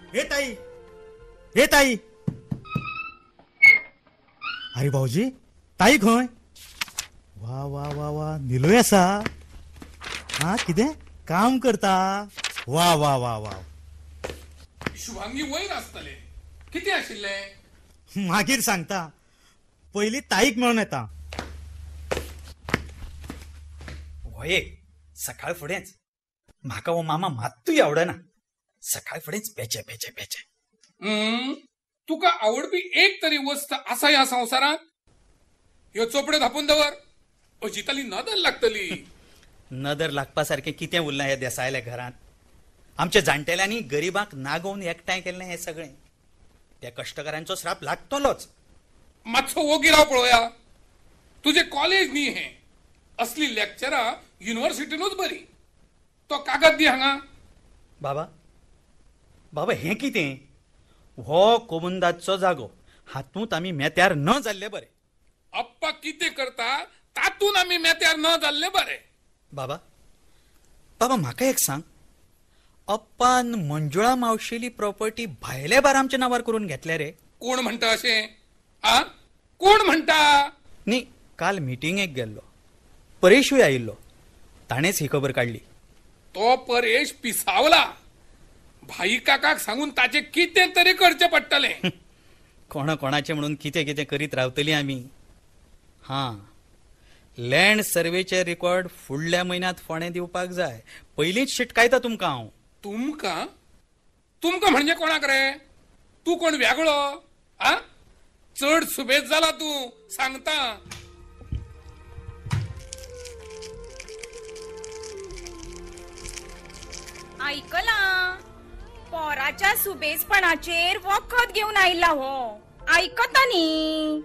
हे ताई, हे ताई. अरे भाऊजी, ताई खंय? वा वा वा वा, निलोय आसा. हा कितें काम करता? वा वा वा वा. शुभांगी वयर आसतले. कितें आशिल्लें? मागीर सांगता, पयलीं ताईक मेळून येता. हो एक सकाळ फुडेंच म्हाका हो मामा मात्तूय आवडना. सकाळ फुडेंच पेचे पेचे पेचे. तुका आवडपी एक तरी वस्त आसा ह्या संवसारांत? ह्यो चोपड्यो धापून दवर, अजिताली नदर लागतली. नदर लागपा सारकें कितें उरलां ह्या देसायल्या घरांत? आमच्या जाणटेल्यांनी गरिबांक नागोवन एकठांय केल्लें हें सगळें. त्या कश्टकऱ्यांचो श्राप लागतलोच. मातसो वोगी राव पळोवया. तुजें कॉलेज न्ही हें, असली लेक्चरां युनिव्हर्सिटीनूच बरी. तो कागद दी हांगा. बाबा बाबा, हें कितें? हो कोमुंदाचो जागो, हातूंत आमी मेत्यार न जाल्ले बरे. अप्पा कितें करता तातूंत आमी मेत्यार न जाल्ले बरे. बाबा बाबा, म्हाका एक सांग, अप्पान मंजुळा मावशेली प्रॉपर्टी भायले बार आमच्या नांवार करून घेतल्या रे? कोण म्हणटा अशें? आ, कोण म्हणटा? न्ही, काल मिटिंगेक गेल्लो, परेशूय आयिल्लो, ताणेंच ही खबर काडली. तो परेश पिसावला. भाई काकाक सांगून ताचे कितें तरी करचें पडटलें. कोणा कोणाचें म्हणून कितें कितें करीत रावतलीं आमी. हां, लँड सर्वेचे रिकॉर्ड फुडल्या म्हयन्यांत फोंडें दिवपाक जाय. पयलींच शिटकायता तुमकां हांव. तुमकां? तुमकां म्हणजे कोणाक रे? तूं कोण वेगळो? आ, चड सुबेज जाला तूं, सांगता. आयकलां, पोराच्या सुबेजपणाचेर वखद घेवन आयला हो. आयकता न्ही?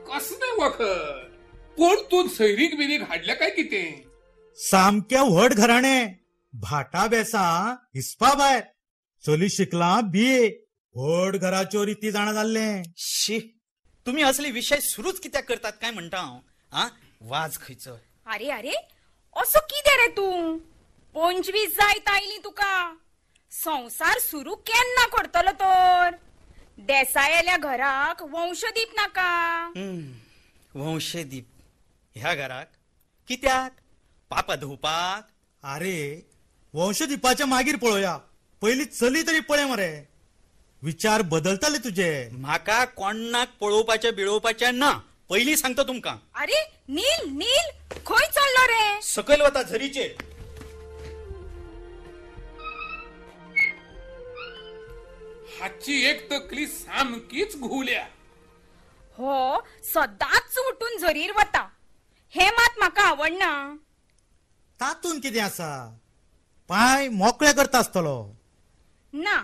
कसलें वखद? कोण तूं सैरीक बिरीक हाडल्या काय कितें? सामकें व्हड घराणें, भाटा बेसा हिसपा भायर. चली शिकलां बीए, व्हड घराच्यो रिती जाणा जाल्लें. शी, तुमी असले विशय सुरूच कित्याक करतात काय म्हणटा हांव. आ, वाज खंयचो. अरे अरे, असो कितें रे तूं? 25 जायत आयली तुका. संवसार सुरू केन्ना करतलो तर? देसायाल्या घराक वंशदीप नाका. वंशदीप ह्या घराक कित्याक? पापा धुवपाक? अरे वंशदीपाच्या मागीर पळोवया, पयली चली तरी पळय मरे. विचार बदलतले तुजे. म्हाका कोणाक पळोवपाचें बिळोवपाचें ना, पयलीं सांगता तुमकां. अरे नील नील, खंय चल्लो रे? सकयल वता झरीचेर. हाची एक तकली सामकीच घुंवल्या. हो सदांच उठून झरीर वता, हें मात म्हाका आवडना. तातूंत कितें आसा? पांय मोकळे करता आसतलो. ना,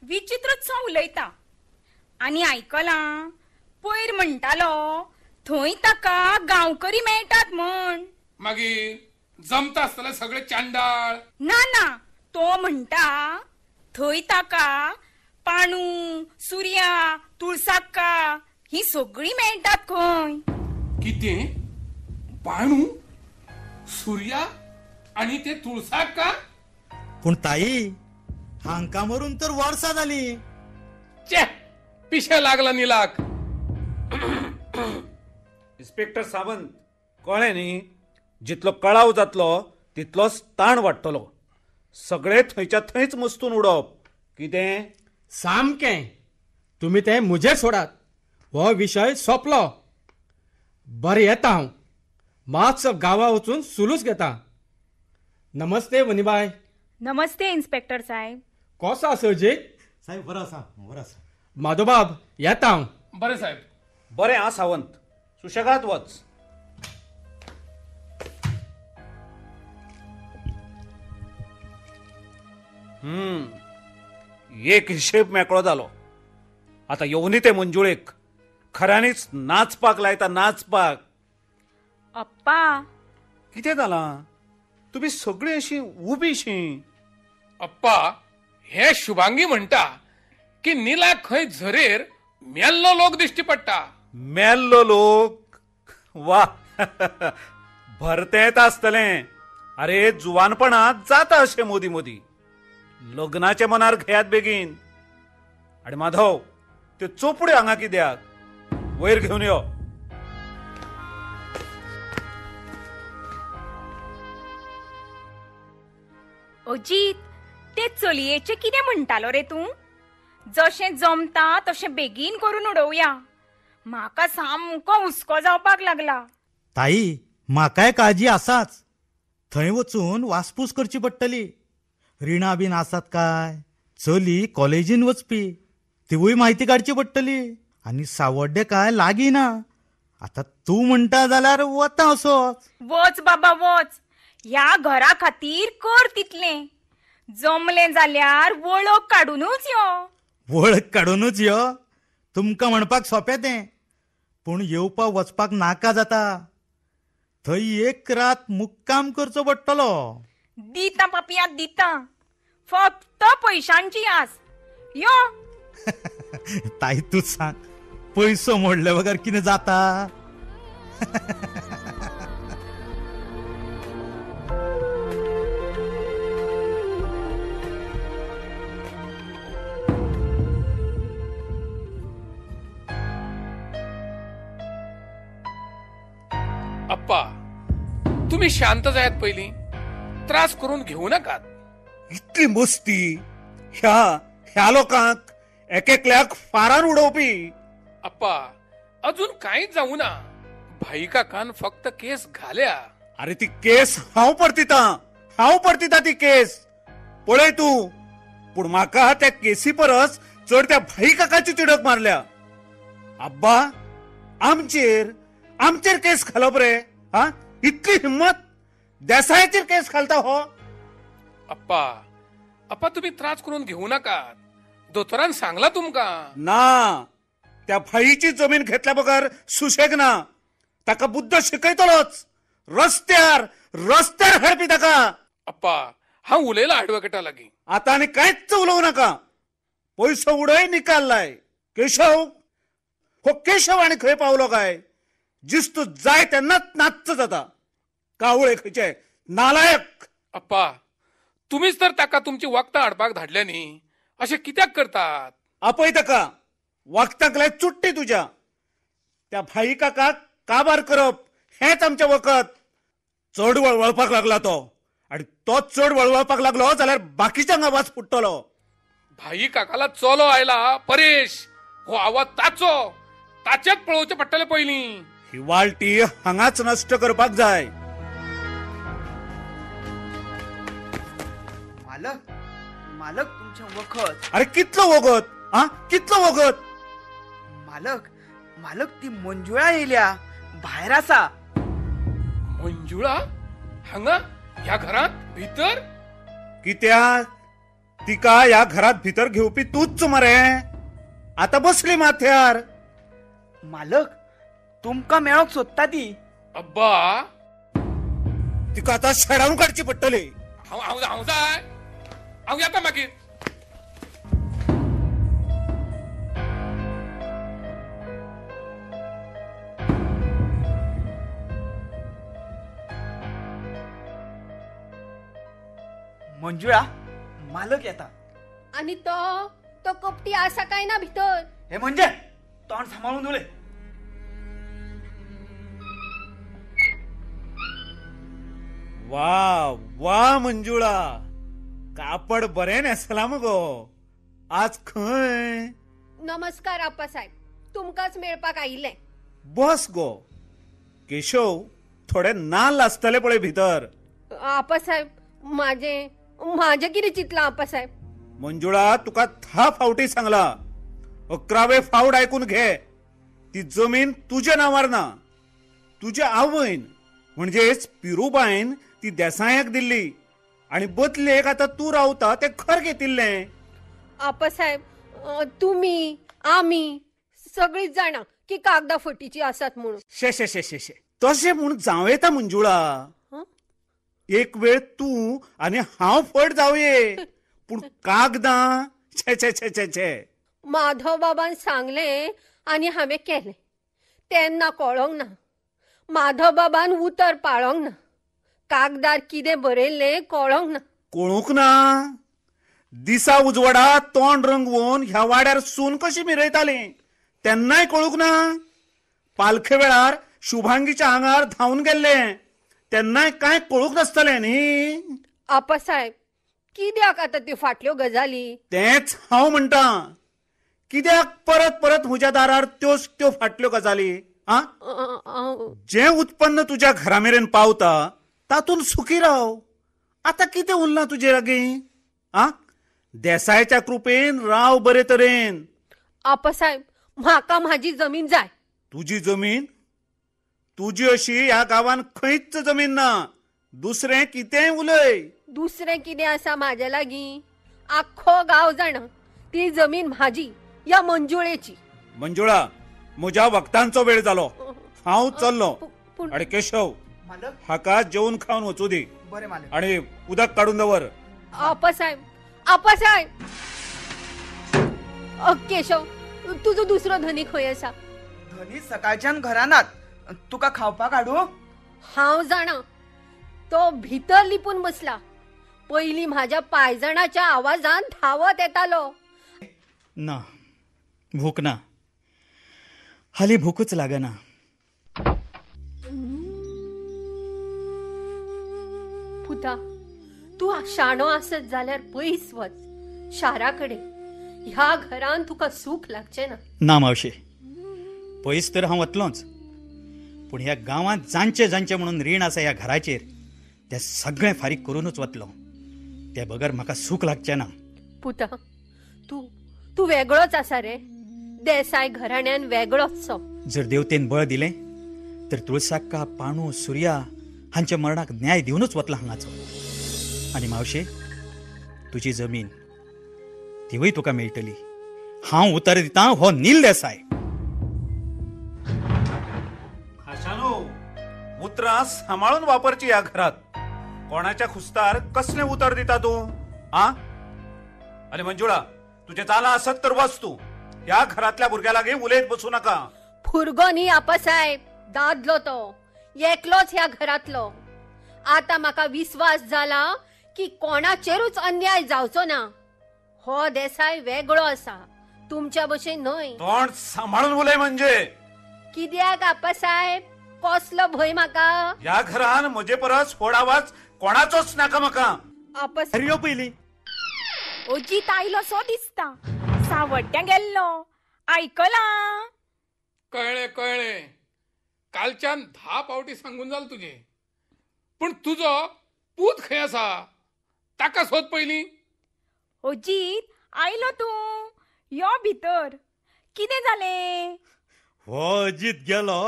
विचित्रच उलयता. आनी आयकलां, पयर म्हणटालो थंय ताका गांवकरी मेळटात म्हण. मागीर जमता आसतले सगळे चांडाळ. ना ना, तो म्हणटा थंय ताका पाणू, सुर्या, तुळसाक्का ही सगळी मेळटात खंय. कितें? पाणू, सुर्या आनी ते तुळसाक्का? पूण ताई, हांका मरून तर वर्सां जाली. चे, पिशे लागला निलाक. इन्स्पेक्टर सावंत, कळ्ळें न्ही, जितलो कळाव जातलो तितलोच ताण वाडटलो. सगळे थंयच्या थंयच मस्तून उडोवप. कितें? सामकें. तुमी तें म्हजेर सोडात, हो विशय सोंपलो. बरें, येता हांव, मातसो गांवा वचून सुलूस घेता. नमस्ते वनिबाय. नमस्ते इन्स्पेक्टर साहेब. कसो आसा अजीत? साहेब बरो आसा, बरो आसा. माधोबाब, येता हांव. बरें साहेब. बरें आं सावंत, सुशेगाद वच. एक हिशेब मेकळो जालो. आतां येवनी ते मंजुळेक खऱ्यांनीच नाचपाक लायता, नाचपाक. अप्पा, कितें जालां? तुमी सगळीं अशीं उबीशीं. अप्पा, हे शुभांगी म्हणटा की निलाक खंय झरेर मेल्लो लोक दिश्टी पडटा. मेल्लो लोक? वा, भरतेंत आसतलें. अरे जुवानपणांत जाता अशें मोदी मोदी. लग्नाचे मनार घेयात बेगीन. आनी माधव, त्यो चोपड्यो हांगा कित्याक? वयर घेवन यो. अजीत, ते चलयेचें कितें म्हणटालो रे तूं? जशें जमता तशें बेगीन करून उडोवया. म्हाका सामको हुस्को जावपाक लागला. ताई, म्हाकाय काळजी आसाच. थंय वचून वासपूस करची पडटली. रिणां बीन आसात काय, चली कॉलेजीन वचपी, तिवूय म्हायती काडची पडटली. आनी सावड्डे काय लागीं ना. आतां तूं म्हणटा जाल्यार वता असोच. वच बाबा वच, ह्या घरा खातीर कर तितलें. जमलें जाल्यार वळख काडुनूच यो. वळख काडुनूच यो? तुमकां म्हणपाक सोंपें तें, पूण येवपा वचपाक नाका जाता. थंय एक रात मुक्काम करचो पडटलो. दिता पापया दिता, फक्त पयशांची आस. यो. ताई तूं सांग, पयसो मोडले बगर कितें जाता? अप्पा, तुम्ही शांत जायात पयलीं, त्रास करून घेवं नाकात. इतली मस्ती ह्या ह्या लोकांक एकेकल्याक फारान उडोवपी. अप्पा, अजून कांयच जावं ना. भाई काकान फक्त केस घाल्या. अरे ती केस हांव परतिता, हांव परतिता ती केस, पळय तूं. पूण म्हाका त्या केसी परस चड त्या भाई काकाची तिडक मारल्या. आब्बा, आमचेर आमचेर केस घालप रे? हा, इतली हिम्मत? देसायाचेर केस घालता हो? अप्पा, अप्पा तुम्ही त्रास करून घेऊ नाकात. दोतोरान सांगला तुमकां. ना, त्या भाईची जमीन घेतल्या बगर सुशेग ना. ताका बुद्ध शिकयतलोच. रस्त्यार रस्त्यार हाडपी ताका. अप्पा, हांव उलयला ऍडव्होकेटा लागीं. आतां आनी कांयच उलोवं नाका. पयसो उडय निकाल लाय. केशव, हो केशव आनी खंय पावलो काय? जिस्त जाय तेन्नाच नाच्च जाता. कावळे खंयचे, नालायक. अप्पा, तुमीच तर ताका तुमची वखदां हाडपाक धाडल्या न्ही, अशें कित्याक करतात? आपय ताका, वखदांक लाय चुट्टी तुज्या. त्या भाई काकाक काबार करप हेंच आमचें वखद. चड वळवळपाक लागला तो, आनी तो चड वळवळपाक लागलो जाल्यार बाकीच्यांक आवाज फुट्टलो. भाई काकाला चलो आयला परेश, हो आवाज ताचो, ताचेच पळोवचें पडटलें पयलीं. ही वाळटी हांगाच नश्ट करपाक जाय. मालक, मालक तुमचें वखद. अरे कितलो वखद? आ, कितलो वखद? मालक, मालक ती मंजुळा येयल्या, भायर आसा. मंजुळा हांगा ह्या घरांत भितर? कित्याक तिका ह्या घरांत भितर घेवपी तूच मरे. आतां बसली माथ्यार. मालक, तुमकां मेळोंक सोदता ती. अब्बा, तिका आतां शेडावन काडची पडटली. हांव हांव हांव जाय, हांव येता मागीर. मंजुळा, मालक येता. आनी तो तो कपटी आसा काय ना भितर? हे म्हणजे तोंड सांबाळून उलय. वा वा मंजुळा, कापड बरें न्हेसलां मगो आज खंय? नमस्कार आप्पासाहेब, तुमकांच मेळपाक आयिल्लें. बस गो. केशव, थोडे नाल्ल आसतले पळय भितर. आप्पासाहेब, म्हाजें म्हाजें कितें चिंतलां आप्पासाहेब? मंजुळा, तुका 10 फावटी सांगला, 11वे फावट आयकून घे. ती जमीन तुज्या नांवार ना, तुज्या आवयन म्हणजेच पिरुबायन ती देसायाक दिल्ली, आनी बदलेक आतां तूं रावता तें घर घेतिल्लें. आप्पासाहेब, तुमी आमी सगळींच जाणा की कागदां फटीची आसात म्हणून. शे शे शे शे शे, तशें म्हूण जावं येता मंजुळा. एक वेळ तूं आनी हांव फट जावये, पूण कागदां छे छे छे छे छे. माधव बाबान सांगलें आनी हांवें केलें तेन्ना कळोंक ना. माधव बाबान उतर पाळोंक ना. कागदार कितें बरयल्लें कळोंक ना. कळूंक ना दिसा उजवाडा तोंड रंगवून ह्या वाड्यार सून कशी मिरयताली तेन्नाय कळूंक ना. पालखे वेळार शुभांगीच्या आंगार धांवन गेल्ले तेन्नाय कांय कळूंक नासतलें न्ही. आपासाहेब, कित्याक आतां त्यो फाटल्यो गजाली? तेंच हांव म्हणटा, कित्याक परत परत म्हज्या दारार त्योच त्यो फाटल्यो गजाली? आ, जें उत्पन्न तुज्या घरा मेरेन पावता तातूंत सुखी राव. आतां कितें उरलां तुजे लागीं? आ, देसायच्या कृपेन राव बरे तरेन. आपासाहेब, म्हाका म्हाजी जमीन जाय. तुजी जमीन? तुजी अशी ह्या गांवान खंयच जमीन ना. दुसरें कितेंय उलय. दुसरें कितें आसा म्हाज्या लागीं? आख्खो गांव जाणा ती जमीन म्हाजी, या मंजुळेची. मंजुळा, म्हज्या वखदांचो वेळ जालो, हांव चल्लो. आनी केशव, हाका जेवन खावन वचूं दी आनी उदक काडून दवर. आपासाहेब, आपासाहेब. केशव, तुजो दुसरो धनी खंय आसा? धनी सकाळच्यान घरानात. तुका खावपाक हाडू? हांव जाणा, तो भितर लिपून बसला. पयलीं म्हाज्या पांयजणाच्या आवाजान धांवत येतालो. ना, भूक ना, हालीं भुकूच लागना. पुता, तूं शाणो आसत जाल्यार पयस वच शारा कडेन. ह्या घरान तुका सूख लागचें ना. ना मावशे, पयस तर हांव वतलोच, पूण ह्या गांवांत जांचे जांचे म्हणून रीण आसा ह्या घराचेर तें सगळें फारीक करूनच वतलो. ते बगर म्हाका सूख लागचें ना. पुता, तूं तूं वेगळोच आसा रे. देसाय घराण्यान वेगळोच सो. जर देवतेन बळ दिलें तर तुळसाक्का, पाणू, सुर्या हांच्या मरणाक न्याय दिवनूच वतलो हांगाचो. आनी मावशे, तुजी जमीन तिवूय तुका मेळटली. हांव उतर दितां, हो नील देसाय. आशानो, उतरां सांबाळून वापरची ह्या घरात. कोणाच्या खुस्तार कसलें उतर दिता तूं? आ, आनी मंजुळा, तुजें जालां आसत तर वच तूं. ह्या घरांतल्या भुरग्या लागीं उलयत बसूं नाका. भुरगो न्ही आपासाहेब, दादलो तो, एकलोच ह्या घरांतलो. आतां म्हाका विस्वास जाला की कोणाचेरूच अन्याय जावचो ना. हो देसाय वेगळो आसा, तुमच्या भशेन न्हय. तोंड सांबाळून उलय. म्हणजे कित्याक आपासाहेब, कसलो भंय म्हाका? ह्या घरान म्हजे परस व्हड आवाज कोणाचोच नाका म्हाका. यो पयलीं अजीत आयलो सो दिसता. सावड्ड्यां गेल्लो आयकलां. कळ्ळें कळ्ळें, कालच्यान 10 पावटी सांगून जाल तुजें. पूण तुजो पूत खंय आसा ताका सोद पयलीं. अजीत आयलो तूं, यो भितर. कितें जालें? हो अजीत गेलो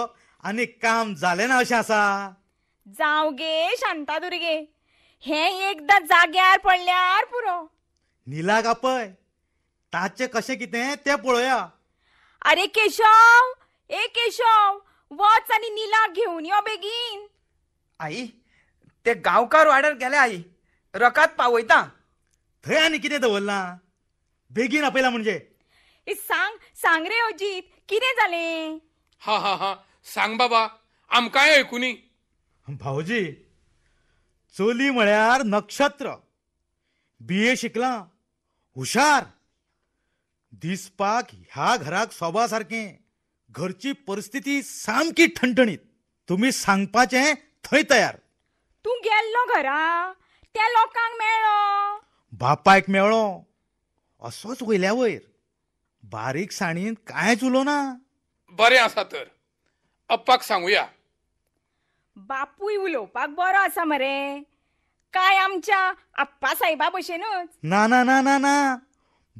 आनी काम जालें ना अशें आसा. जावं गे शांतादुर्गे, हें एकदां जाग्यार पडल्यार पुरो. निलाक आपय, ताचें कशें कितें तें पळोवया. अरे केशव, ए केशव, वच आनी निलाक घेवन यो बेगीन. आई, ते गांवकार वाड्यार गेले आई, रकाद पावयता. थंय आनी कितें दवरलां? बेगीन आपयला म्हणजे. सांग सांग रे अजीत, कितें जालें? हा हा हा, सांग बाबा, आमकांय आयकुनी. भाऊजी, चली म्हळ्यार नक्षत्र. बीए शिकलां, हुशार, दिसपाक ह्या घराक सोबा सारकें. घरची परिस्थिती सामकी ठणठणीत. तुमी सांगपाचें थंय तयार. तूं गेल्लो घरा, त्या लोकांक मेळ्ळो? बापायक मेळ्ळो, असोच वयल्या वयर, बारीकसाणीन कांयच उलोवना. बरें आसा तर, अप्पाक सांगुया. बापूय उलोवपाक बरो आसा मरे, काय आमच्या आप्पा साहेबा भशेनूच? ना ना ना ना ना,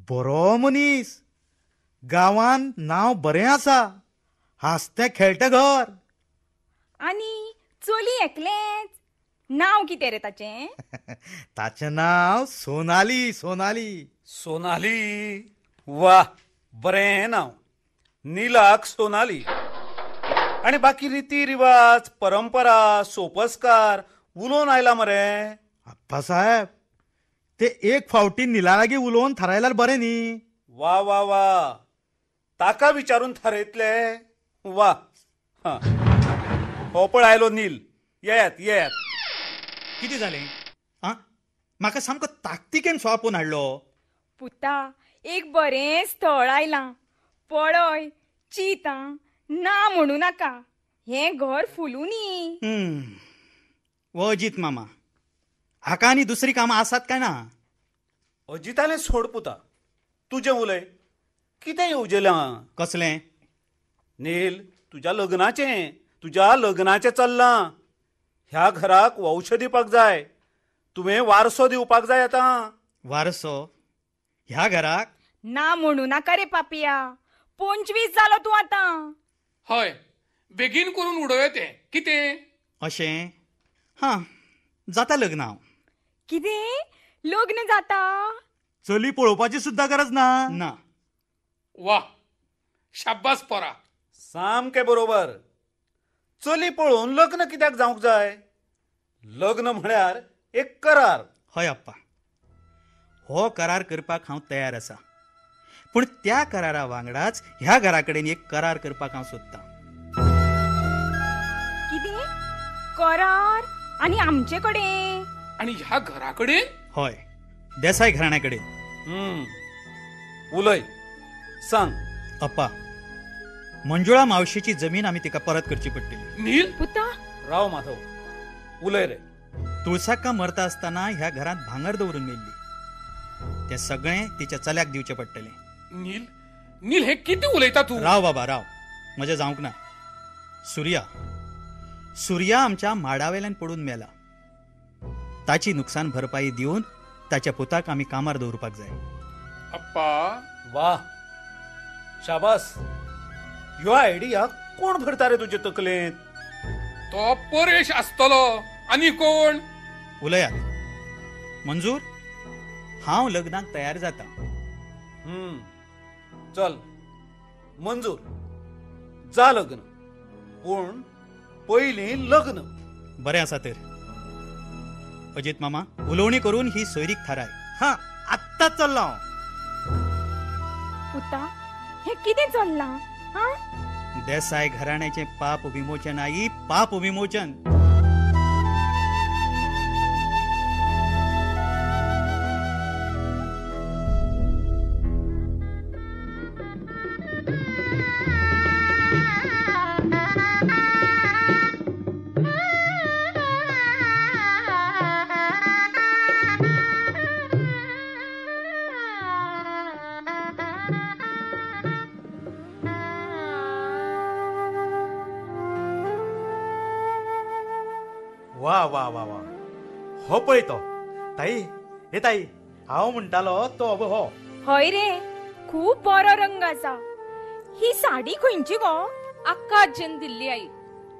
बरो मनीस, गांवान नांव बरें आसा, हांसतें खेळटें घर. आनी चली एकलेंच? नांव कितें रे ताचें? ताचें नांव सोनाली. सोनाली. सोनाली, वा बरें नांव. निलाक सोनाली. आनी बाकी रिती रिवाज, परंपरा, सोपस्कार उलोवन आयला मरे. आप्पासाहेब, ते एक फावटी निला लागीं उलोवन थारायल्यार बरें न्ही? वा वा वा, ताका विचारून थारयतले. वा, हो पळय आयलो नील. येयात येयात. कितें जालें? आं, म्हाका सामको ताकतिकेन सो आपोवन हाडलो. पुता, एक बरें स्थळ आयलां, पळय चीत ना म्हणू नाका, हें घर फुलूनी. वो अजीत मामा, हाका आनी दुसरी कामां आसात काय ना? अजितालें सोड पुता, तुजें उलय, कितें येवजलां? कसलें? नील, तुज्या लग्नाचें, तुज्या लग्नाचें चल्लां. ह्या घराक वंश दिवपाक जाय, तुवें वारसो दिवपाक जाय आतां. वारसो ह्या घराक? ना म्हणू नाका रे पापिया, 25 जालो तूं आतां. हय, बेगीन करून उडोवया तें. कितें अशें? हां, जाता लग्न हांव. कितें लग्न जाता? चली पळोवपाची सुद्दां गरज ना. ना. वा, शाब्बास पोरा. सामकें बरोबर. चली पळोवन लग्न कित्याक जावंक जाय? लग्न म्हळ्यार एक करार. हय अप्पा, हो करार करपाक हांव तयार आसा, पूण त्या करारा वांगडाच ह्या घरा कडेन एक करार करपाक हांव सोदतां. कितें करार? आनी आमचे कडेन? आनी ह्या घरा कडेन? हय, देसाय घराण्या कडेन. उलय, सांग. अप्पा, मंजुळा मावशेची जमीन आमी तिका परत करची पडटली. नील पुता. राव माधव, उलय रे. तुळसाक्का मरता आसतना ह्या घरांत भांगर दवरून मेल्ली, तें सगळें तिच्या चल्याक दिवचें पडटलें. नील, नील, हें कितें उलयता तूं? राव बाबा राव, म्हजें जावंक ना. सुर्या, सुर्या आमच्या माडावेल्यान पडून मेला, ताची नुकसान भरपाई दिवन ताच्या पुताक आमी कामार दवरपाक जाय. अप्पा, वा, शाबास. ह्यो आयडिया कोण भरता रे तुजे तकलेंत? तो परेश आसतलो, आनी कोण? उलयात. मंजूर, हांव लग्नाक तयार जाता. चल मंजूर, जा लग्न, पूण पयलीं लग्न. बरें आसा तर. अजित मामा, उलोवणी करून ही सोयरीक थाराय. हां, आत्ताच चल्लां हांव. पुता, हें कितें चल्लां? हां, देसाय घराण्याचें पाप विमोचन आई, पाप विमोचन. वा वा वा वा, हो पळय तो. ताई, हे ताई, हांव म्हणटालो तो हो. हय रे, खूब बरो रंग आसा. ही साडी खंयची गो? अक्का आज्जेन दिल्ली आई.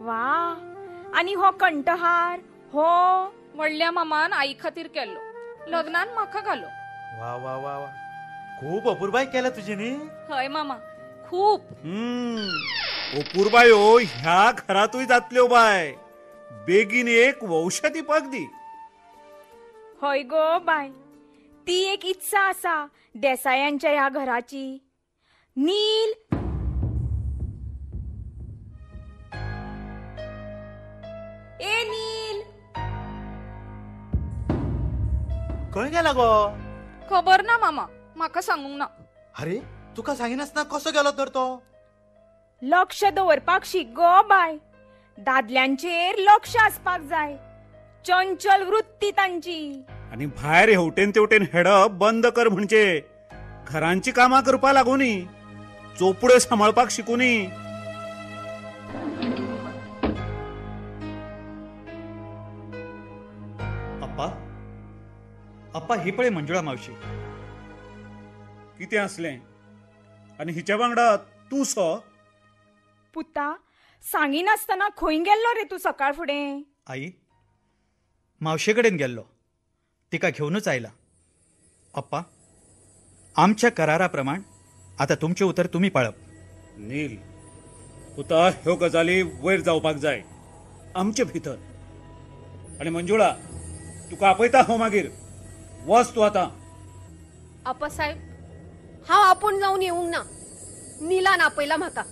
वा, आनी हो कंठहार हो व्हडल्या मामान आई खातीर केल्लो, लग्नान म्हाका घालो. वा वा वा वा, खूब अपुरबाय केल्या तुजी न्ही? हय मामा, खूब. अपुरबायो ह्या घरातूय जातल्यो बाय. बेगीन एक वंश दिवपाक दी. हय गो बाय, ती एक इत्सा आसा देसायांच्या ह्या घराची. नील, ए नील, खंय गेला गो? खबर ना मामा, म्हाका सांगूंक ना. अरे, तुका सांगिनासतना कसो गेलो तर तो? लक्ष दवरपाक शीक गो बाय, दादल्यांचेर लक्ष आसपाक जाय, चंचल वृत्ती तांची. आनी भायर हेवटेन तेवटेन हेडप बंद कर, म्हणजे घरांची कामां करपाक लागूनी, चोपड्यो सांबाळपाक शिकूनी. अप्पा, अप्पा, ही पळय मंजुळा मावशी. कितें आसलें आनी हिच्या वांगडा तूं सो? पुता, सांगिनासतना खंय गेल्लो रे तूं सकाळ फुडें? आई, मावशे कडेन गेल्लो, तिका घेवनूच आयला. अप्पा, आमच्या करारा प्रमाण आतां तुमचें उतर तुमी पाळप. नील पुता, ह्यो गजाली वयर जावपाक जाय आमचे भितर. आनी मंजुळा, तुका आपयता हांव मागीर, वच तूं आतां. आपा साहेब, हांव आपूण जावन येवंक ना, निलान आपयला म्हाका,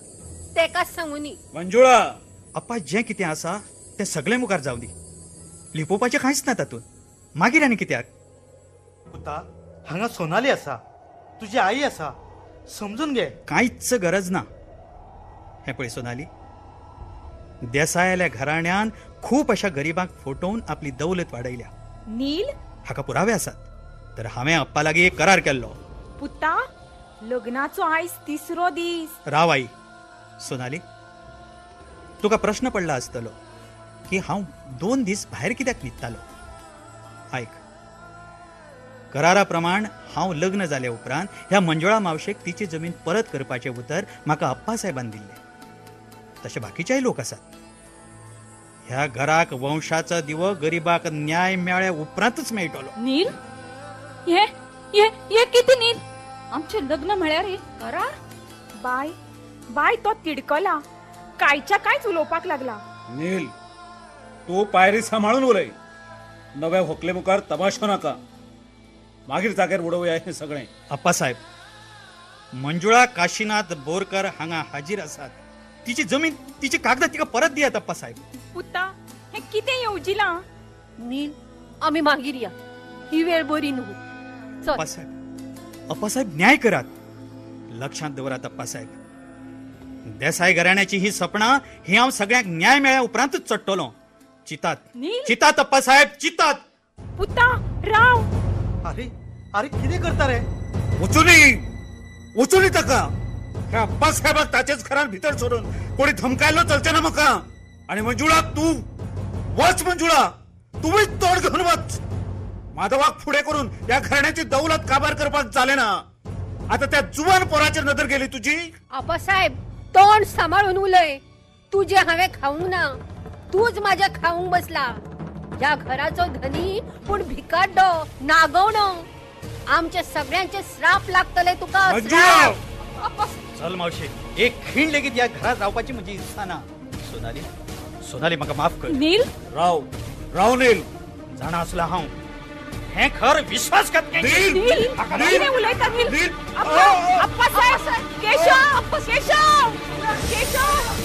तेकाच सांगूनी. मंजुळा. अप्पा, जें कितें आसा तें सगळें मुखार जावं दी, लिपोवपाचें कांयच ना तातूंत. मागीर आनी कित्याक? पुता, हांगा सोनाली आसा, तुजी आई आसा, समजून घे. कांयच गरज ना. हें पळय सोनाली, देसायाल्या घराण्यान खूब अशा गरिबांक फटोवन आपली दौलत वाडयल्या. नील, हाका पुरावे आसात. तर हांवें अप्पा लागीं एक करार केल्लो. पुता, लग्नाचो आयज तिसरो दीस. राव आई. सोनाली, तुका प्रश्न पडला आसतलो की हांव 2 दीस भायर कित्याक न्हिदतालो. आयक, करारा प्रमाण हांव लग्न जाले उपरांत ह्या मंजुळा मावशेक तिची जमीन परत करपाचें उतर म्हाका अप्पासाहेबान दिल्लें. तशे बाकीचेय लोक आसात. ह्या घराक वंशाचो दिवो गरिबाक न्याय मेळ्ळ्या उपरांतच मेळटलो. नील, हे हे हे कितें नील? आमचें लग्न म्हळ्यार एक करार? बाय बाय, तो तिडकला, कायच्या कांयच उलोवपाक लागला. नील, तूं पायरी सांबाळून उलय. नव्या व्हंकले मुखार तमाशो नाका. मागीर जाग्यार उडोवया हें सगळें. अप्पासाहेब, मंजुळा काशीनाथ बोरकर हांगा हाजीर आसात. तिची जमीन, तिची कागदां तिका परत दियात अप्पासाहेब. पुता, हें कितें येवजिलां? नील, आमी मागीर या, ही वेळ बरी न्हू. चल. अप्पासाहेब, अप्पासाहेब न्याय करात. लक्षांत दवरात अप्पासाहेब, देसाय घराण्याची ही सपनां ही हांव सगळ्यांक न्याय मेळ्ळ्या उपरांतच चडटलो. चितात चितात अप्पासाहेब, चितात. पुता राव. अरे अरे, कितें करता रे? वचुनी वचुनी ताका. ह्या अप्पासाहेबाक ताचेच घरान भितर सरून कोणी धमकायलो चलचें ना म्हाका. आनी मंजुळा, तूं वच. मंजुळा, तुमीच तोंड घेवन वच. माधवाक फुडें करून ह्या घराण्याची दौलत काबार करपाक जालें ना. आतां त्या जुवान पोराचेर नदर गेली तुजी. आपासाहेब, तोंड सांबाळून उलय. तुजें हांवें खावंक ना, तूंच म्हाजें खावंक बसला. ह्या घराचो धनी पूण भिकाड्डो, नागवणो. आमचे सगळ्यांचे श्राप लागतले तुका. चल मावशे, एक खीण लेगीत ह्या घरात रावपाची म्हजी इत्सा ना. सोनाली, सोनाली, म्हाका माफ कर. नील, राव राव. नील, जाणा आसला हांव हें खर विश्वासघात. केशव, केशव, केशव.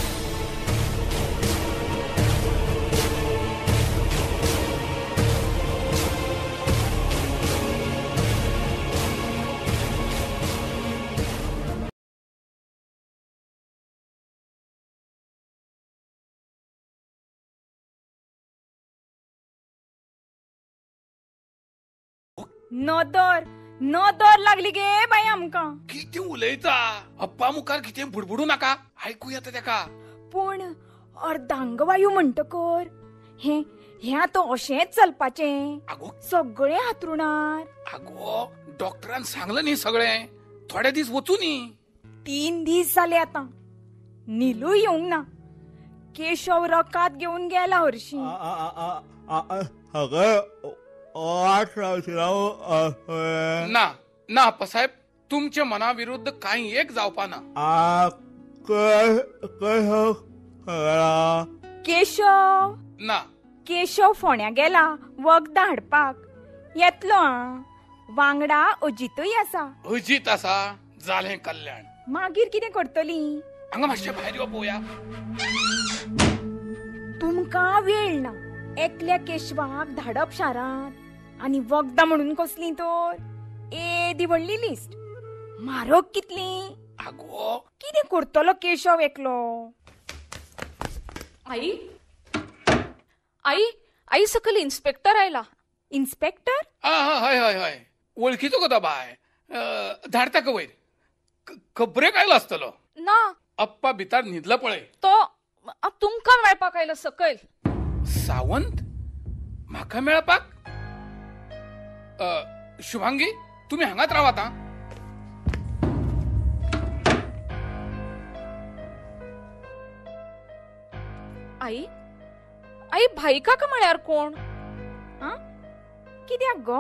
नदर नदर लागली गे बाई आमकां. कितें उलयता अप्पा मुखार, कितें बुडबुडू नाका, आयकू येता तेका. पूण अर्धांगवायू म्हणटकर हें हें आतां अशेंच चलपाचें. आगो, सगळें हातरुणार. आगो, डॉक्टरान सांगलें न्ही सगळें, थोडे दीस वचूं न्ही. 3 दीस जाले आतां, निलूय येवंक ना. केशव रकाद घेवन गेला हरशीं. ना ना अप्पासाहेब, तुमच्या मना विरुद्ध कांय एक जावपा ना. केशव ना, केशव फोण्या गेला वखदां हाडपाक. येतलो आं, वांगडा अजितूय आसा. अजीत आसा, जालें कल्याण. मागीर कितें करतली? हांगा मातशें भायर यो पळोवया. तुमकां वेळ ना. एकल्या केशवाक धाडप शारांत, आनी वखदां म्हणून कसलीं तर एदी व्हडली लिस्ट, म्हारग कितली. आगो, कितें करतलो केशव एकलो? आई आई आई, सकयल इन्स्पेक्टर आयला. इन्स्पेक्टर? हय हय हय, वळखीचो गो तो बाय. धाड ताका वयर. खबरेक आयलो आसतलो. ना, अप्पा भितर न्हिदला पळय. तो तुमकां मेळपाक आयला सकयल. सावंत म्हाका मेळपाक? शुभांगी, तुमी हांगाच रावात. आई आई, भाई काका म्हळ्यार कोण? कित्याक गो?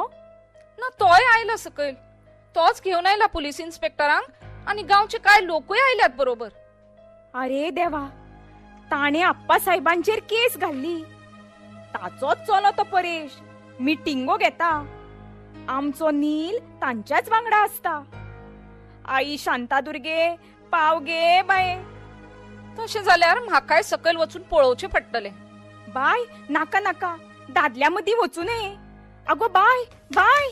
ना, तोय आयला सकयल. तोच घेवन आयला पुलीस इन्स्पेक्टरांक, आनी गांवचे कांय लोकूय आयल्यात बरोबर. अरे देवा, ताणें अप्पासाहेबांचेर केस घाल्ली. ताचोच चलो तो परेश, मिटिंगो घेता. आमचो नील तांच्याच वांगडा आसता. आई शांतादुर्गे, पाव गे बाये. तशें जाल्यार म्हाकाय सकयल वचून पळोवचें पडटलें. बाय नाका नाका, दादल्या मदीं वचूं नये. आगो बाय बाय.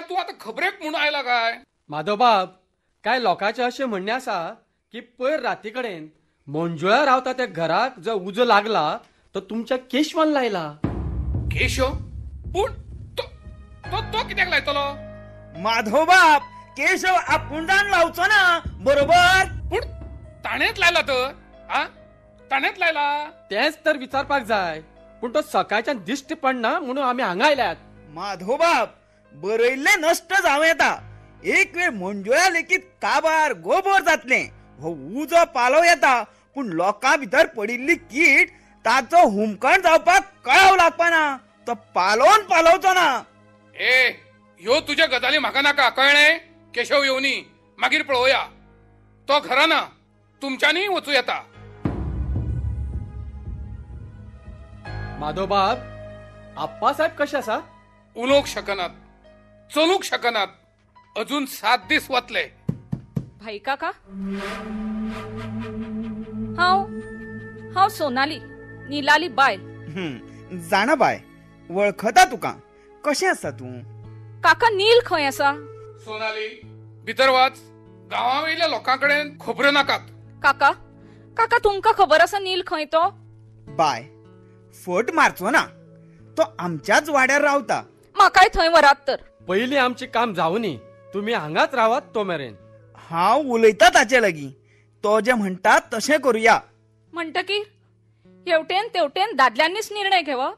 तूं आतां खबरेक म्हणून आयला काय? माधवबाब, काय लोकांचें अशें म्हणणें आसा की पयर राती कडेन मंजुळा रावता त्या घराक जो उजो लागला तो तुमच्या केशवान लायला. केशव? पूण तो कित्याक लायतलो? माधवबाब, केशव आपूण जावन लावचो ना, बरोबर? पूण ताणेंच लायला तर? आ, ताणेंच लायला तेंच तर विचारपाक जाय. पूण तो सकाळच्यान दिश्टी पडना म्हणून आमी हांगा आयल्यात. माधवबाब, बरयल्लें नश्ट जावं येता, एक वेळ मंजुळा लेगीत काबार गोबोर जातलें, हो उजो पालोव येता, पूण लोकां भितर पडिल्ली कीट ताचो हुमकण जावपाक कळाव लागपाना, तो पालोवन पालोवचो ना. ए, ह्यो तुज्या गजाली म्हाका नाका, कळ्ळें? केशव येवनी मागीर पळोवया. तो घरा ना, तुमच्यांनी वचूं येता. माधवबाब, आप्पासाहेब कशे आसा? उलोवंक शकनात, चलूंक शकनात, अजून 7 दीस वतले. भाई काका, हांव हांव सोनाली, निलाली बायल. जाणा बाय, वळखता तुका. कशें आसा तूं? काका, नील खंय आसा? सोनाली, भितर वच, गांवावयल्या लोकां कडेन खबरो नाकात. काका, काका तुमकां खबर आसा नील खंय तो? बाय, फट मारचो ना, तो आमच्याच वाड्यार रावता. म्हाकाय थंय व्हरात तर. पयलीं आमचें काम जावनी, तुमी हांगाच रावात तो मेरेन. हांव उलयता ताचे लागीं, तो जें म्हणटा तशें करुया. म्हणटकीर हेवटेन तेवटेन दादल्यांनीच निर्णय घेवप?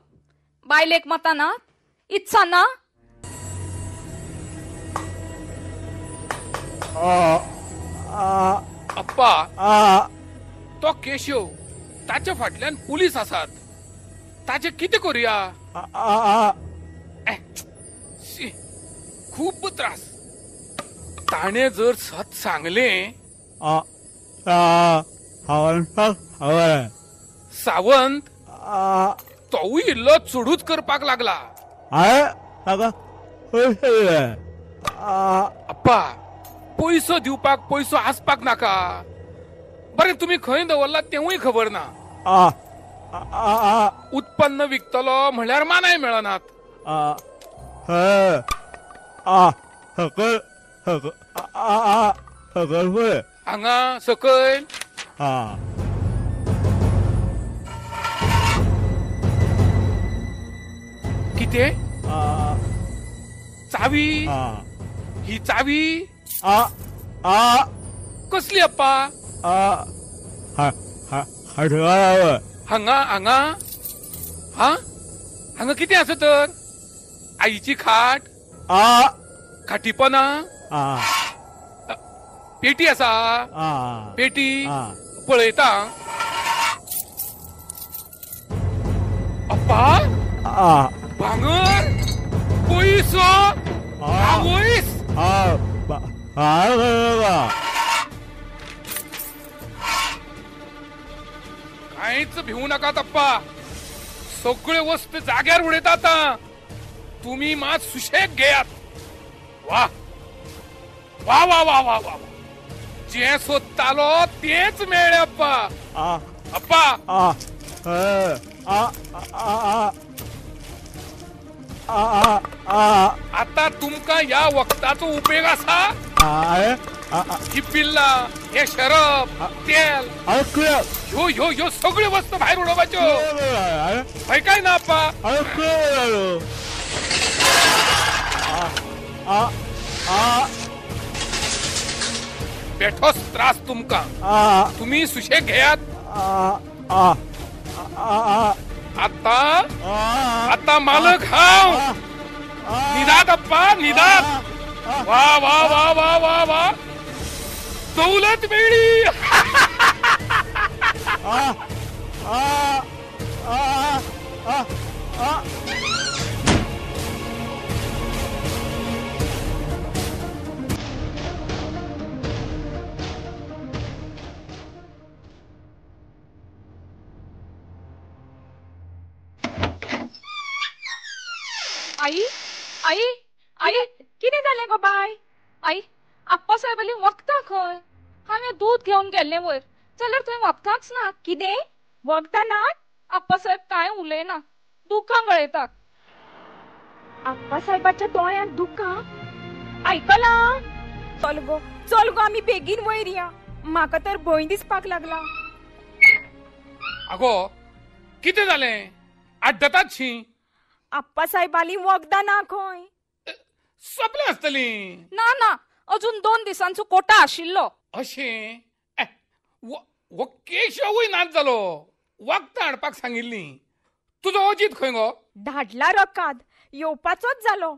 बायलेक मतां ना, इत्सा ना? अप्पा, तो केशव, ताच्या फाटल्यान पुलीस आसात, ताचे कितें करुया? खूब त्रास. ताणें जर सत सांगलें. सावंत तोवूय इल्लो चडूच करपाक लागला. अप्पा, पयसो दिवपाक पयसो आसपाक नाका? बरें, तुमी खंय दवरला तेवूय खबर ना. उत्पन्न विकतलो म्हणल्यार मानाय मेळनात. हांगा सकयल कितें? चावी? ही चावी कसली अप्पा? हांगा हांगा हा हांगा कितें आसा तर? आईची खाट, खाटीपना, पेटी आसा, पेटी पळयता. अप्पा, भांगर, पयसो, आवयस. कांयच भिवू नाकात अप्पा, सगळे वस्त जाग्यार उडयता आतां. तुमी मात सुशेग घेयात. वा वा वा वा वा वा, जें सोदतालो तेंच मेळ्ळें अप्पा. अप्पा, आतां तुमकां ह्या वखदाचो उपेग आसा? ही पिल्लां, हे शरब, तेल, ह्यो ह्यो ह्यो सगळ्यो वस्तू भायर उडोवपाच्यो. हय काय ना अप्पा? बेठोच त्रास तुमकां, तुमी सुशेग घेयात. आता आता मालक हांव. निदात अप्पा, निदात. वा वा वा वा वा वा, दौलत मेळ्ळी. आई, आई, आई, कितें जालें गो बाय? आई, आप्पा साहेबाली वखदां खंय? हांवें दूद घेवन गेल्लें वयर, जाल्यार थंय वखदांच ना. कितें वखदां ना? आप्पा साहेब कांय उलयना, दुकां गळयतात. आप्पा साहेबाच्या दोळ्यांत दुकां? आयकलां? चल गो, चल गो, आमी बेगीन वयर या, म्हाका तर भंय दिसपाक लागला. आगो कितें जालें? आड्डतात शी. आप्पा साहेबाली वखदां ना खंय? सोंपली आसतली. ना ना, अजून 2 दिसांचो कोटा आशिल्लो. अशें? हो केशवूय नाच जालो, वखदां हाडपाक सांगिल्ली. तुजो अजीत खंय गो? धाडला रकाद, येवपाचोच जालो,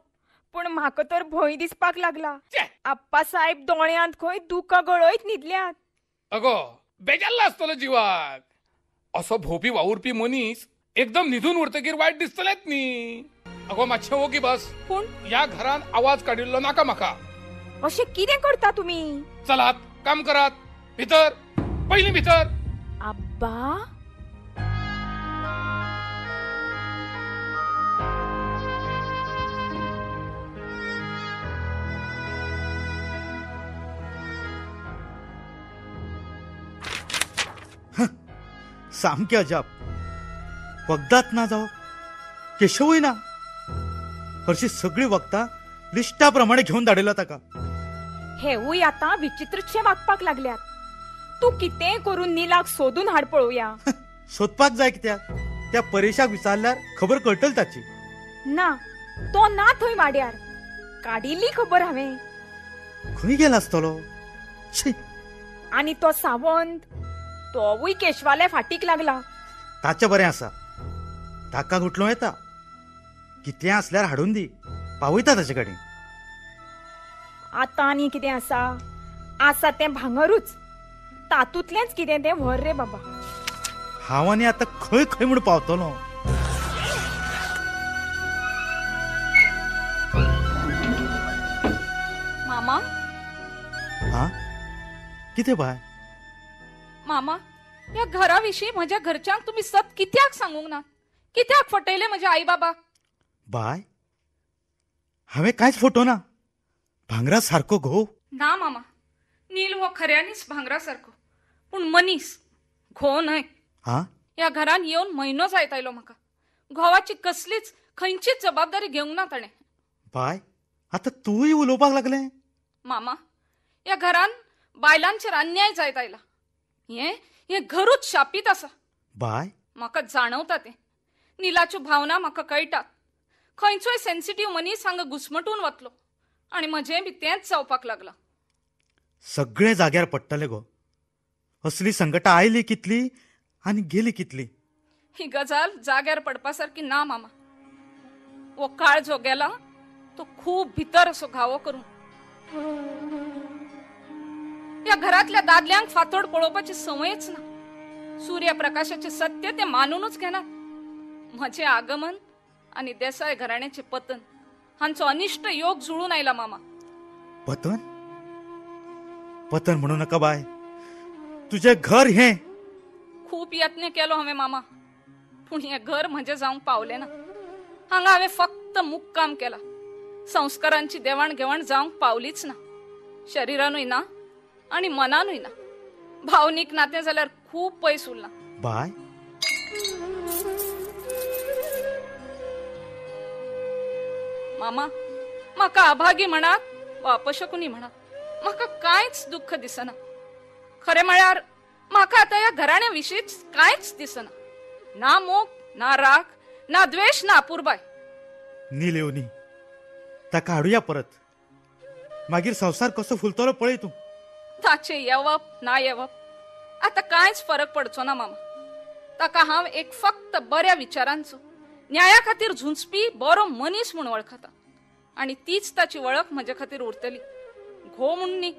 पूण म्हाका तर भंय दिसपाक लागला. आप्पा साहेब दोळ्यांत खंय दुकां गळयत न्हिदल्यात. अगो बेजारला आसतलो जिवाक. असो भोंवपी वावुरपी मनीस एकदम न्हिदून उरतकीर वायट दिसतलेच न्ही. अगो मातशें ओगी बस. पूण ह्या घरान आवाज काडिल्लो नाका म्हाका. अशें कितें करता तुमी? चलात, काम करात, भितर, पयलीं भितर. आब्बा, सामकें अजाप. वखदांच ना जावप, केशवूय ना. हरशी सगळीं वखदां लिस्टा प्रमाणे घेवन धाडिल्लो ताका. हेवूय आतां विचित्रशे वागपाक लागल्यात. तूं कितेंय करून निलाक सोदून हाड पळोवया. सोदपाक जाय कित्याक? त्या परेशाक विचारल्यार खबर कळटली ताची. ना, तो ना थंय वाड्यार. काडिल्ली खबर हांवें. खंय गेला आसतलो? छी. आनी तो सावंत, तोवूय केशवाले फाटीक लागला. ताचें बरें आसा, ताका गुटलो येता. कितें आसल्यार हाडून दी, पावयता ताचे कडेन. आतां आनी कितें आसा? आसा तें भांगरूच, तातूंतलेंच कितें तें व्हर रे बाबा. हांव आनी आतां खंय खंय म्हूण पावतलो? मामा. हा, कितें बाय? मामा, ह्या घरा विशीं म्हज्या घरच्यांक तुमी सत कित्याक सांगूंक ना? कित्याक फटयले म्हज्या आई बाबाक? बाय, हांवें कांयच फटो ना. भांगरा सारको घोव ना मामा. नील हो खऱ्यांनीच भांगरा सारको, पूण मनीस, घोव न्हय. ह्या घरान येवन म्हयनो जायत आयलो म्हाका. घोवाची कसलीच खंयचीच जबाबदारी घेवंक ना ताणें. बाय, आतां तूंय उलोवपाक लागलें. मामा, ह्या घरान बायलांचेर अन्याय जायत आयला. हें हें घरूच शापीत आसा. बाय, म्हाका जाणवता तें. निलाच्यो भावना म्हाका कळटात. खंयचोय सेन्सिटीव मनीस हांगा घुस्मटून वतलो, आनी म्हजें बी तेंच जावपाक लागलां. सगळें जाग्यार पडटलें गो. असली संकटां आयली कितली आनी गेली कितली. ही गजाल जाग्यार पडपा सारकी ना मामा. हो काळ जो गेला तो खूब भितर असो घावो करून. ह्या घरांतल्या दादल्यांक फातोड पळोवपाची संवयच ना. सूर्यप्रकाशाचे सत्य ते मानूनच घेनात. म्हजें आगमन आनी देसाय घराण्याचें पतन हांचो अनिश्ट योग जुळून आयला मामा. पतन? पतन म्हणू नका बाय. तुझें घर हें. खूब यत्न केलो हांवें मामा, पूण हें घर म्हजें जावंक पावलें ना. हांगा हांवें फक्त मुक्काम केला. संस्कारांची देवाण घेवाण जावंक पावलीच ना. शरिरानूय ना आनी मनानूय ना. भावनीक नातें जाल्यार खूब पयस उरलां. बाय, मामा, म्हाका अभागी म्हणात वा अपशकुनी म्हणात, म्हाका कांयच दुःख दिसना. खरें म्हळ्यार म्हाका आतां ह्या घराण्या विशींच कांयच दिसना. ना मोग, ना राग, ना द्वेश, ना अपुरबाय. नील येवनी, ताका हाडुया परत. मागीर संवसार कसो फुलतलो पळय तूं. ताचें येवप ना येवप आतां कांयच फरक पडचो ना मामा. ताका हांव एक फक्त बऱ्या विचारांचो, न्याया खातीर झुंजपी बरो मनीस म्हूण वळखता, आनी तीच ताची वळख म्हजे खातीर उरतली. घोव म्हूण न्ही.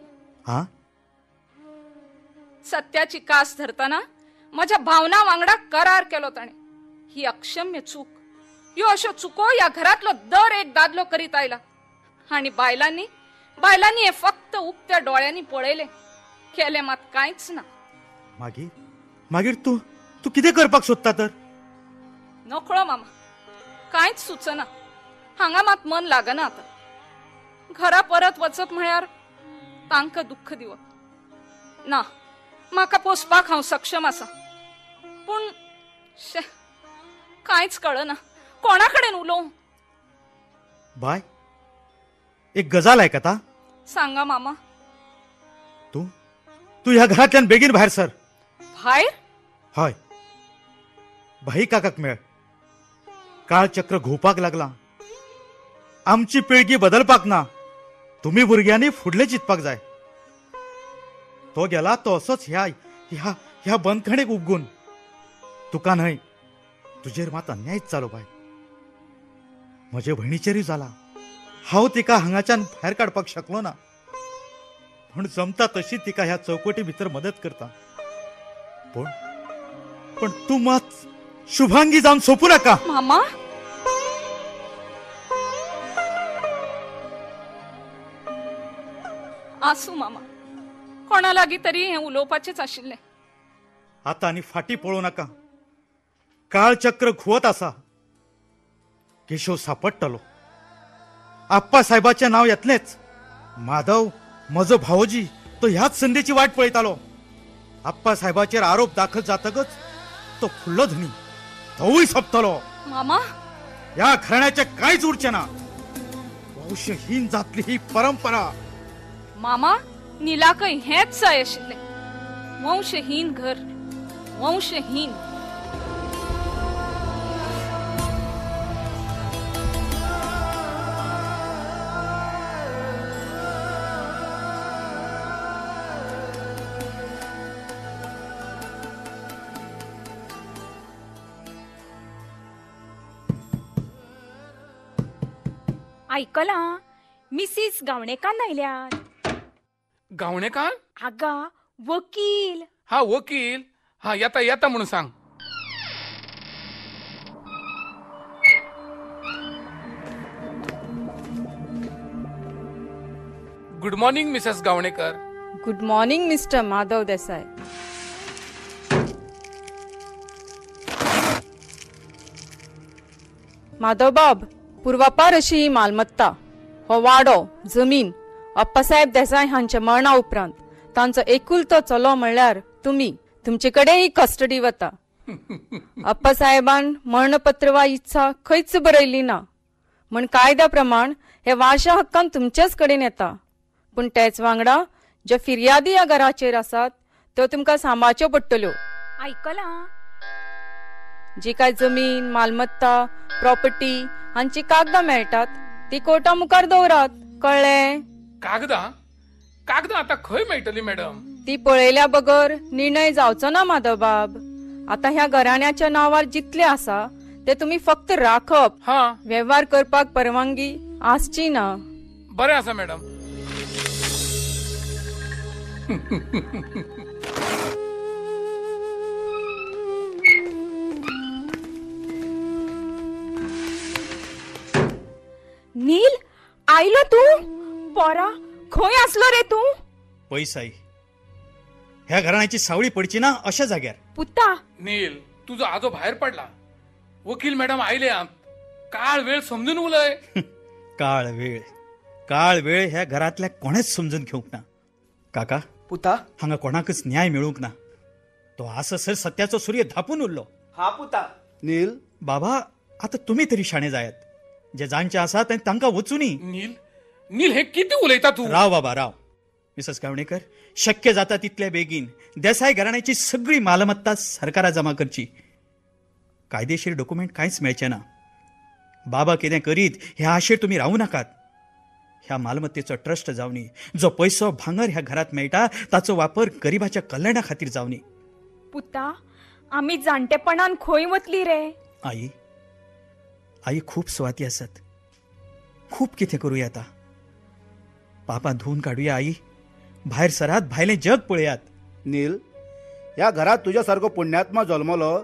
सत्याची कास धरतना म्हज्या भावना वांगडा करार केलो ताणें. ही अक्षम्य चूक. ह्यो अश्यो चुको ह्या घरांतलो दर एक दादलो करीत आयला, आनी बायलांनी बायलांनी हें फक्त उक्त्या डोळ्यांनी पळयलें, केलें मात कांयच ना. मागीर मागीर तूं तूं कितें करपाक सोदता तर? नकळो मामा, कांयच सुचना. हांगा मात मन लागना आतां. घरा परत वचप म्हळ्यार तांकां दुख्ख दिवप. ना, म्हाका पोसपाक हांव सक्षम आसा, पूण शे कांयच कळना कोणा कडेन उलोवं. बाय, एक गजाल आयकता? सांगा मामा. तूं तूं ह्या घरांतल्यान बेगीन भायर सर. भायर? हय, भाई काकाक मेळ. काळचक्र घुंवपाक लागलां. आमची पिळगी बदलपाक ना, तुमी भुरग्यांनी फुडलें चिंतपाक जाय. तो गेला तो असोच ह्या ह्या ह्या बंदखणीक उबगून. तुका न्हय, तुजेर मात अन्यायच जालो बाय. म्हजे भयणीचेरूय जाला. हांव तिका हांगाच्यान भायर काडपाक शकलो ना, पूण जमता तशी तिका ह्या चौकटी भितर मदत करता. पूण पूण तूं मात शुभांगी जावन सोंपू नाका. मामा, आसूं मामा, कोणा लागीं तरी हें उलोवपाचेंच आशिल्लें. आतां आनी फाटीं पळोवं नाका. काळचक्र घुंवत आसा. केशव सापडटलो. आप्पा साहेबाचें नांव येतलेंच. माधव म्हजो भावोजी तो ह्याच संदीची वाट पळयतालो. आप्पा साहेबाचेर आरोप दाखल जातकच तो फुडलो धनी, तोवूय सोंपतलो. मामा, ह्या घराण्याचें कांयच उरचें ना. वंशहीन जातली ही परंपरा. मामा, निलाकय हेंच जाय आशिल्लें. वंशहीन घर, वंशहीन. आयकलां, मिसीस गावणेकान्न आयल्यात. गावणेकार? आगा, वकील. हा वकील, हा येता येता म्हणून सांग. Good morning Mrs Gaonekar. Good morning mister Madhav Desai. Madhavbab, पुर्वापार अशी ही मालमत्ता, हो वाडो, जमीन अप्पासाहेब देसाय हांच्या मरणा उपरांत तांचो एकुलतो चलो म्हणल्यार तुमी, तुमचे कडेन ही कस्टडी वता. अप्पासाहेबान मरणपत्र वा इत्सा खंयच बरयली ना, म्हण कायद्या प्रमाण हे वारशा हक्कान तुमचेच कडेन येता. पूण तेच वांगडा ज्यो फिर्यादी ह्या घराचेर आसात त्यो तुमकां सांबाळच्यो पडटल्यो. आयकलां? जी काय जमीन, मालमत्ता, प्रॉपर्टी हांची कागदां मेळटात ती कोर्टा मुखार दवरात. कळ्ळें? कागदां? कागदां आतां खंय मेळटली मॅडम? ती पळयल्या बगर निर्णय जावचो ना माधवबाब. आतां ह्या घराण्याच्या नांवार जितले आसा ते तुमी फक्त राखप, वेव्हार करपाक परवानगी आसची ना. बरें आसा मॅडम. नील, आयलो तूं? पोरा, खंय आसलो रे तूं? पयस आई, ह्या घराण्याची सावळी पडची ना अशा जाग्यार. पुता. नील, तुजो आजो भायर पडला. वकील मॅडम आयले. काळ वेळ समजून उलय. काळ वेळ, काळ वेळ ह्या घरांतल्या कोणेच समजून घेवंक ना. काका, पुता, हांगा कोणाकच न्याय मेळूंक ना. तो आससर सत्याचो सूर्य धापून उरलो. हा पुता. नील बाबा, आता तुमी तरी शाणे जायात. जे जाणचे आसा ते तांकां वचूनी. नील, नील, हे कितें उलयता तूं? राव बाबा राव. मिसेस गावणेकर, शक्य जाता तितल्या बेगीन देसाय घराण्याची सगळी मालमत्ता सरकारा जमा करची. कायदेशीर डॉक्युमेंट कांयच मेळचें ना. बाबा कितें करीत ह्या आशेर तुमी रावू नाकात. ह्या मालमत्तेचो ट्रस्ट जावनी, जो पयसो भांगर ह्या घरात मेळटा ताचो वापर गरिबाच्या कल्याणा खातीर जावनी. पुता, आमी जाणटेपणान खंय वतली रे? आई, आई, खूब सुवाती आसात. खूब कितें करूया आता. पापां धुवन काडुया आई. भायर सरात, भायलें जग पळयात. नील, ह्या घरात तुज्या सारको पुण्यात्मा जल्मलो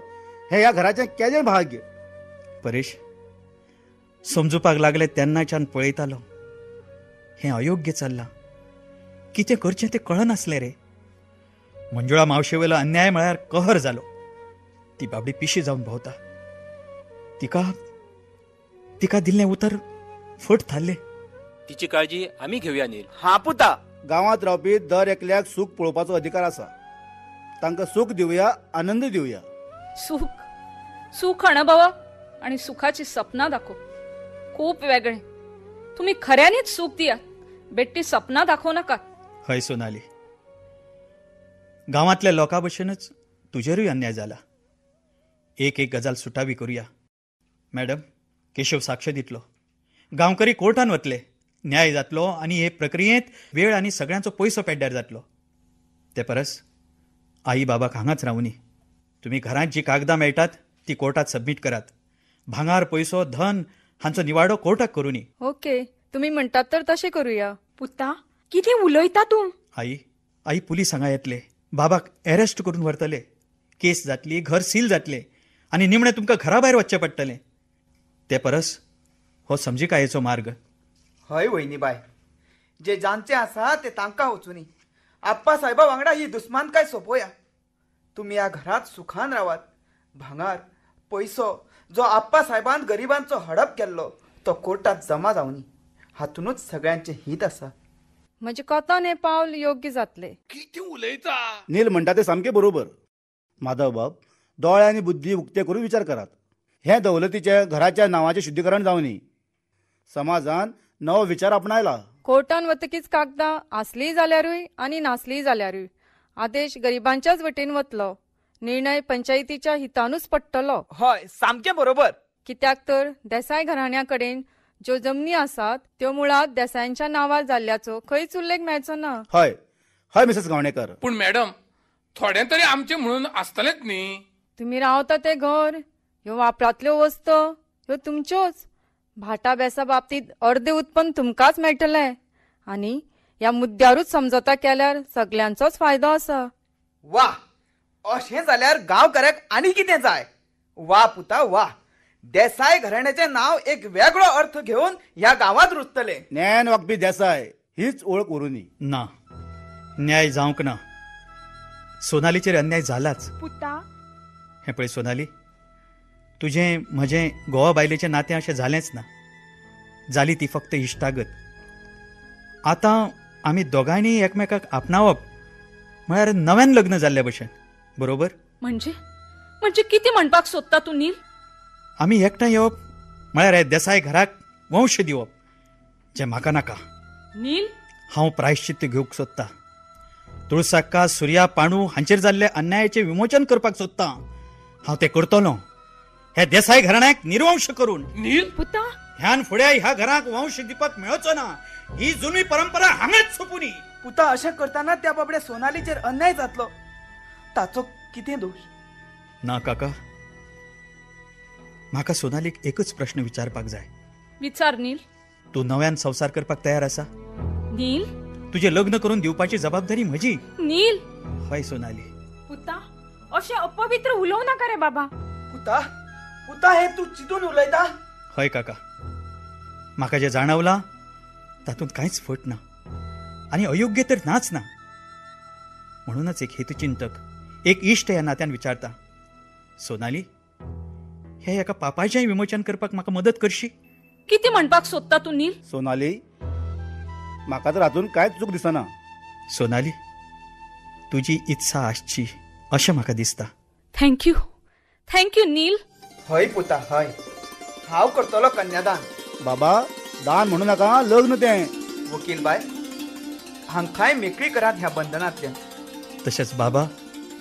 हे ह्या घराचें केदें भाग्य. परेश, समजुपाक लागले तेन्नाच्यान पळयतालो हें अयोग्य चल्लां. कितें करचें तें कळनासलें रे. मंजुळा मावशेवेलो अन्याय म्हळ्यार कहर जालो. ती बाबडी पिशी जावन भोंवता. तिका तिका दिल्लें उतर फट थारलें. तिची काळजी आमी घेवया नील. हा पुता, गांवांत रावपी दर एकल्याक सूख पळोवपाचो अधिकार आसा. तांकां सूख दिवया, आनंद दिवया. सूख सूख अणभवप आणि सुखाची सपना दाखोवप खूप वेगळे. तुम्ही खऱ्यानीच सूख दियात, बेट्टी सपना दाखोवं नाकात. हय सोनाली, गांवांतल्या लोकां भशेनच तुजेरूय अन्याय जाला. एक एक गजाल सुटावी करूया. मॅडम, केशव साक्ष दितलो, गांवकरी कोर्टान वतले, न्याय जातलो आनी हे प्रक्रियेंत वेळ आनी सगळ्यांचो पयसो पेड्ड्यार जातलो. ते परस आई बाबाक हांगाच रावुनी. तुमी घरांत जी कागदां मेळटात ती कोर्टात सबमीट करात. भांगार, पयसो, धन हांचो निवाडो कोर्टाक करुनी. ओके, तुमी म्हणटात तर तशें करूया. पुता, कितें उलयता तूं? आई, आई पुलीस हांगा येतले, बाबाक अरेस्ट करून व्हरतले, केस जातली, घर सील जातले आनी निमणें तुमकां घरा भायर वचचें पडटलें. ते परस हो समजिकायेचो मार्ग. हय वयनी बाय, जे जांचे आसा ते तांकां वचुनी. आप्पा साहेबा वांगडा ही दुस्मानकाय सोंपोया. तुमी ह्या घरांत सुखान रावात. भांगार, पयसो जो आप्पा साहेबान गरिबांचो हडप केल्लो तो कोर्टात जमा जावनी. हातूनच सगळ्यांचें हित आसा. म्हजे कोतान हें पावल योग्य जातलें. कितें उलयता नील म्हणटा तें सामकें बरोबर. माधव बाब, दोळे आनी बुद्धी उक्ते करून विचार करात. हें दौलतीच्या घराच्या नांवाचें शुद्धीकरण जावनी. समाजान नवो विचार आपणायला. कोर्टान वतकीच कागदां आसलीय जाल्यारूय आनी नासलीय जाल्यारूय आदेश गरिबांच्याच वटेन वतलो. निर्णय पंचायतीच्या हितानूच पडटलो. हय, सामकें बरोबर. कित्याक तर देसाय घराण्या कडेन ज्यो जमनी आसात त्यो मुळांत देसायांच्या नांवार जाल्ल्याचो खंयच उल्लेख मेळचो ना. हय हय मिसेस गावणेकर. पूण मॅडम, थोडें तरी आमचें म्हणून आसतलेंच न्ही. तुमी रावता तें घर, ह्यो वापरांतल्यो वस्त ह्यो तुमच्योच. भाटा बेसा बाबतींत अर्दे उत्पन्न तुमकांच मेळटलें आनी ह्या मुद्द्यारूच समजोता केल्यार सगल्यांचोच फायदो आसा. वा, अशें जाल्यार गांवकाऱ्याक आनी कितें जाय. वा पुता वा, देसाय घराण्याचें नांव एक वेगळो अर्थ घेवन ह्या गांवांत रुजतलें. न्यायान वागपी देसाय हीच ओळख उरुनी. ना, न्याय जावंक ना. सोनालीचेर अन्याय जालाच. पुता, हें पळय सोनाली, तुजें म्हजें गोवा बायलेचें नातें अशें जालेंच ना. जाली ती फक्त इश्टागत. आतां आमी दोगांयनी एकमेकाक आपणावप म्हळ्यार नव्यान लग्न जाल्ल्या भशेन, बरोबर? म्हणजे म्हणजे कितें म्हणपाक सोदता तूं नील? आमी एकठांय येवप म्हळ्यार देसाय घराक वंश दिवप, जें म्हाका नाका. नील, हांव प्रायश्चित्त घेवंक सोदता. तुळसाक्का, सुर्या, पांडू हांचेर जाल्ले अन्यायाचें विमोचन करपाक सोदता. हांव तें करतलो, ह्या देसाय घराण्याक निर्वंश करून. नील पुता, ह्यान फुडें ह्या घराक वंश दिवपाक मेळचो ना. ही जुनी परंपरा हांगाच सोंपुनी. पुता, अशें करतना त्या बाबड्या सोनालीचेर अन्याय जातलो. ताचो कितें दोश? ना काका, म्हाका सोनालीक एकच प्रश्न विचारपाक जाय. विचार नील. तूं नव्यान संवसार करपाक तयार आसा? नील, तुजें लग्न करून दिवपाची जबाबदारी म्हजी. नील. हय सोनाली. पुता, अशें अपवित्र उलोवं नाका रे बाबा. पुता, पुता, हें तूं चिंतून उलयता? हय काका, म्हाका जें जाणवलां तातूंत कांयच फट ना आनी अयोग्य तर नाच ना. म्हणूनच एक हेतुचिंतक, एक इश्ट ह्या नात्यान विचारता, सोनाली, हे एका पापाचें विमोचन करपाक म्हाका मदत करशी? कितें म्हणपाक सोदता तूं नील? सोनाली, म्हाका तर हातूंत कांयच चूक दिसना. सोनाली, तुजी इत्सा आसची अशें म्हाका दिसता. Thank you, thank you नील. हय पुता, हय, हांव करतलो कन्यादान. बाबा, दान म्हणू नाका, लग्न तें. वकील बाय, हांकांय मेकळी करात ह्या बंधनांतल्यान. तशेंच बाबा,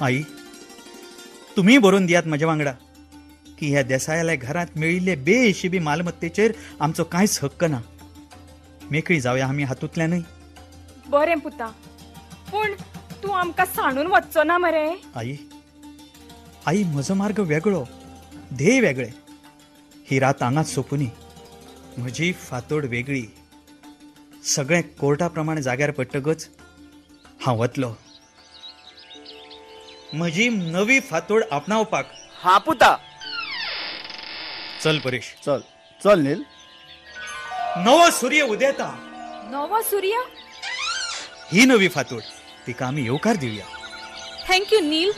आई, तुमी बरोवन दियात म्हज्या वांगडा की ह्या देसायाल्या घरांत मेळिल्ले बेहिशेबी मालमत्तेचेर आमचो कांयच हक्क ना. मेकळी जावया आमी हातूंतल्यानय. बरें पुता, पूण तूं आमकां सांडून वचचो ना मरे? आई, आई, म्हजो मार्ग वेगळो, ध्येय वेगळें. ही रात हांगाच सोंपुनी. म्हजी फांतोड वेगळी. सगळें कोर्टा प्रमाणे जाग्यार पडटकच हांव वतलो म्हजी नवी फांतोड आपणावपाक. हा पुता, चल परेश, चल चल नील. नवो सूर्य उदेता. नवो सूर्य? ही नवी फांतोड, तिका आमी येवकार दिवया. Thank you nil.